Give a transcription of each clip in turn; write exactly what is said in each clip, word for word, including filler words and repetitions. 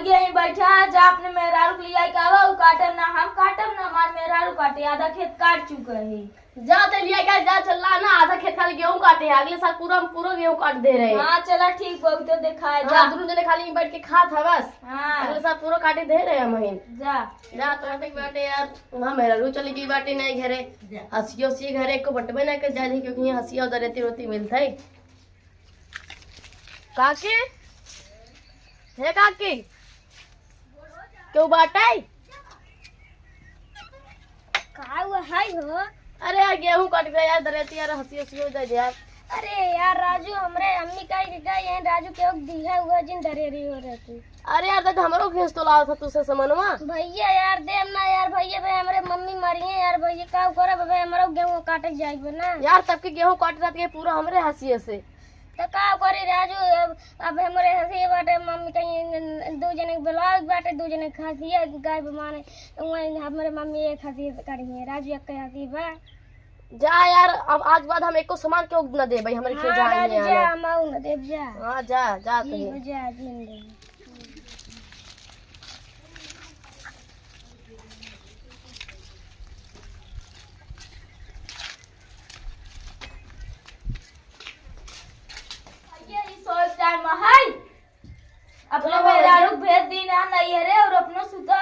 यहीं बैठा है, जा अपने मेहरारू के लिया के आवा, उ काटे ना, हम काटब ना, हमार मेहरारू काटे, आधा खेत काट चुका है। जा ते लिया के जा, चल रहा ना, आधा खेत खाली गेहूं काटे है, अगले साल पूरा हम पूरा गेहूं काट दे रहे हैं। हाँ, चला ठीक, बहुत तो देखा है, हाँ, जा। दोनों जने खाली बैठ के खात है बस। हाँ। अगले साल पूरा काटे दे रहे हैं हम ही। जा। जा, तो ठीक बाटे यार, वहाँ मेहरारू चली गई बाटे नहीं घरे। जा। हंसियो सी घरे को बटबे ना कर जाए, क्योंकि यहाँ हंसिया उधर रहती रोती मिलता है। काकी, हे काकी, केहू बाटे? का हुआ है हो? अरे यार, गेहूं कट गया यार, दरेती यार, हंसी हंसी हो जाए यार। अरे यार राजू, हमरे अम्मी का ही का ये राजू केहू दिया हुआ जिन दरेरी हो रहती। अरे यार, देख, हमरो घेस तो लावत ह तुसे समनवा। भैया यार, देम ना यार, भैया भाई, हमरे मम्मी मरी है यार, भैया का करब भाई, हमरो गेहूं काटे जाइबे ना। यार, तब के गेहूं काटे रहती है पूरा हमरे हंसिए से। त का करी राजू, अब, अब हमरे हंसी बाटे, मम्मी कहीं दू जने के ब्लाउज बाटे, दू जने के हंसिया गाय माने, वहीं हमरे मम्मी एक हंसी करी है, राजू एक हंसी बा। जा यार, अब आज बाद हम एको सामान केहू न देबै, हमरे खेत हाँ, जाए राजू, नहीं जा, आना। हम आऊ न देब, जा। हाँ, जा, जा ठीक तू। हो, जा, जिन दे। ये ई सोच टाइम है, अपने मेहरारू के भेज दी ना नैहरे और अपनो सुता।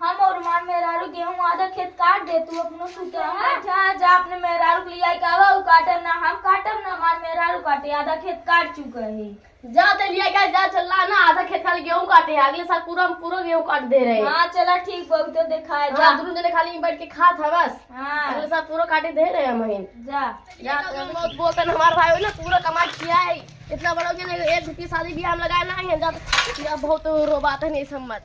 हम और हमार मेहरारू गेहूं आधा खेत काट दे, तू अपनो सुता। हाँ, जा, जा अपने मेहरारू के लिया के आवा, उ काटब ना, हम काटब ना, हमार मेहरारू काटे, आधा खेत काट चुका है। जा ते लिया के जा, चल रहा ना, आधा खेत खाली गेहूं काटे है, अगले साल पूरा हम पूरा गेहूं काट दे रहे हैं। हाँ, चला ठीक, बहुत तो देखा है, हाँ, जा। दोनों जने खाली बैठ के खात है बस। हाँ। अगले साल पूरा काटे दे रहे हैं हम ही। जा। जा, तो बहुत बोलते हैं, हमार भाई ना पूरा कमा किया है, इतना बड़ा हो गया, एक रुपया शादी ब्याह में लगाया ना है, जा, या बहुत रोबात है, नहीं समझ।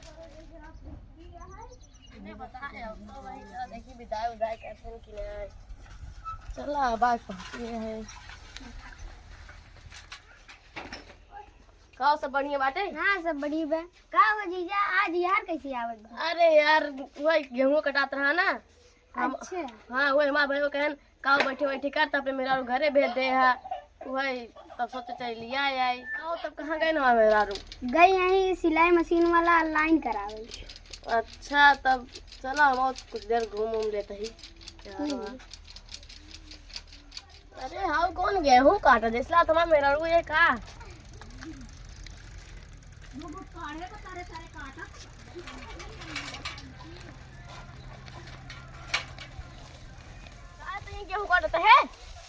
देखी विदाई उदाई करते हैं कि नहीं। चला, बात पहुंची है। का सब बढ़िया बाटे? हाँ, सब बढ़िया बा। का हो जीजा, आज यार कैसे आवत बा? अरे यार, वही गेहूं कटात रहा ना। हम, अच्छा। हाँ, वही हमार भाई कहन, "का बैठे बैठे कर, तब मेहरारू घरे भेज दे है।" वही तब सोचे चल लिया आई। आओ, तब कहाँ गए ना मेहरारू? गई यहीं सिलाई मशीन वाला लाइन करावे। अच्छा, तब चलो हम और कुछ देर घूम उम लेते ही। हम्म। अरे हाँ, कौन गेहूं काटा? जैसला तुम्हारा मेहरारू ये का? का तो ये गेहूं काटत है?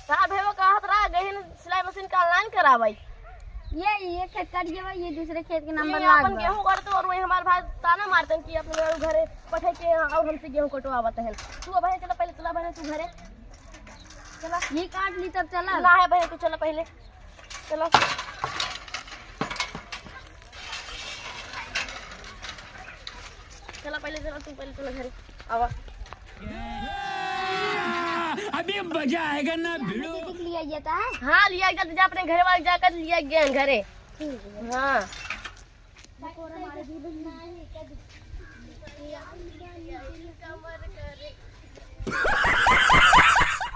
का भेवो कहत रहा, गहिन सिलाई मशीन का ऑनलाइन करावाई। ये, ये खेत काट गया, ये दूसरे खेत के नंबर ये लाग अपन बा। गेहूं काटत और वही हमार भाई ताना मारतन कि अपने मेहरारू घरे पठे के और हमसे गेहूं कटवावत है। तू अब चला पहले, चला बहन तू घरे। चला। ये काट ली तब चला। ना है बहन, तू चला पहले। चला। चला पहले, चला, तू पहले चला घरे। आवा। अभी मजा आएगा ना भिड़ू। दीदी के लिए ये तो है। हाँ, लिया गया, जा अपने घरे वाले जाकर लिया गया घरे। ठीक है। हाँ।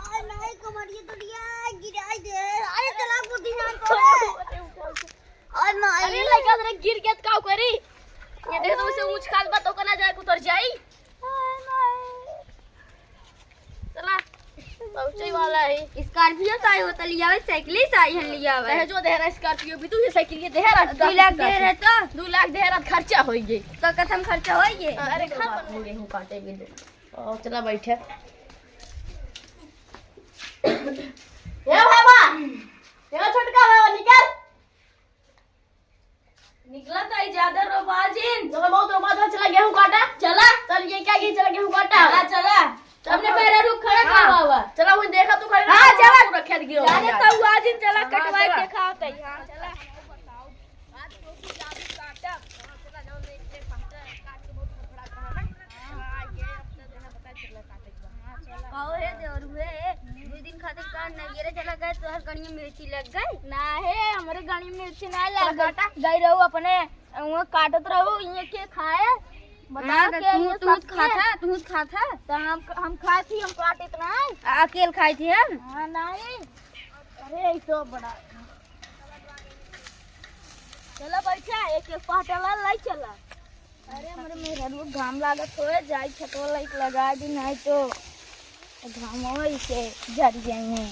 अरे नहीं, कमरिया तो लिया, गिराई दे। अरे चला, बुद्धि ना करे। अरे नहीं। अरे लइका, जरा गिर गया तो का करी? ये देख, तो उसे ऊंच खाल बा, तो कना जाए, उतर जाई। चला, पहुंचे वाला है। स्कॉर्पियो से आई होता लिया है, साइकिल से आई है लिया है। दहेजो दे रहा स्कॉर्पियो भी, तू ये साइकिल ये दे रहा। दो लाख दे रहे तो? दो लाख दे रहा, खर्चा होइए। तो कसम खर्चा होइए। अरे खा गेहूं काटे भी दो। और चला बैठे। ए बाबा, ए छोटका बाबा निकल। निकला तो आई ज्यादा रोबाजिन। चला बहुत रोबाजिन, चला गेहूं काटा। चला। चल ये क्या, ये चला गेहूं काटा। हाँ, चला। अपने पैर रुक खड़ा हाँ। खड़ा हुआ। चला वो देखा तू खड़ा हाँ, रहा, चला। तू रखे दियो। जाने तो वो आज इन चला हाँ, कटवाई चला। देखा होता है। हाँ, चला। कहो हे देवरू हे, दू दिन खातिर का नैहरे चला गए, तोहर गणिया मिर्ची लग गई? ना हे, हमरे गणिया मिर्ची ना लग गई। गई रहू अपने, वहाँ काटत रहू, ये के खाए? बताओ हाँ, के तू, ये तू सब खात है, तू खात है? तो हम, हम खाए थी, हम काटित ना है। अकेल खाए थी हम? हाँ, नहीं। अरे, ये तो बड़ा। चला बैठा, एक एक पाटला लाई चला। अरे वो घाम लागत होए, जाई छतवा लाइट लगा दी, नहीं तो घामवा से जर जाइए।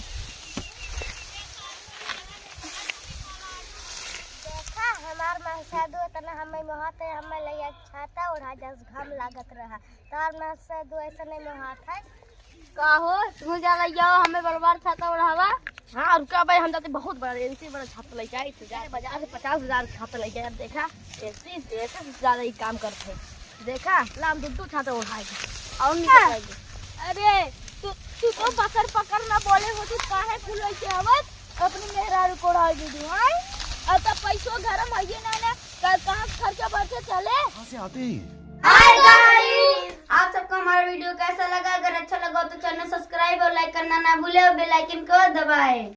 देखा, हमार महसा दो तना हमें मोहात है, हमें लइया छाता ओढ़ा जस घाम लागत रहा। तार महसा दो ऐसा नहीं मोहात है। का हो, तू जा लइया, हमें बरबार छाता ओढ़ावा। हाँ, रुका भाई, हम जाते बहुत बड़ा, इनसे बड़ा छाता लेके आए, तो जाए बाजार से पचास हजार छाता लेके आए। अब देखा, ऐसे, ऐसे से ज्यादा ही काम करते हैं। देखा, ला हम दो, दो छाता उठाएंगे और नहीं हाँ। बताएंगे। अरे, तू, तू तो पकड़, पकड़ ना बोले हो, तू काहे फुलवाई के आवत अपनी मेहरारू को उड़ाई दीदी, हाँ? अब तो पैसों घर में है ना, ना, कल कहाँ से खर्चा बर्चा चले? कहाँ से आते हैं? हाय गाइस, आप सबको हमारा वीडियो कैसा लगा? अगर अच्छा लगा हो तो चैनल सब्सक्राइब और लाइक करना ना भूले और बेल आइकन को दबाएं।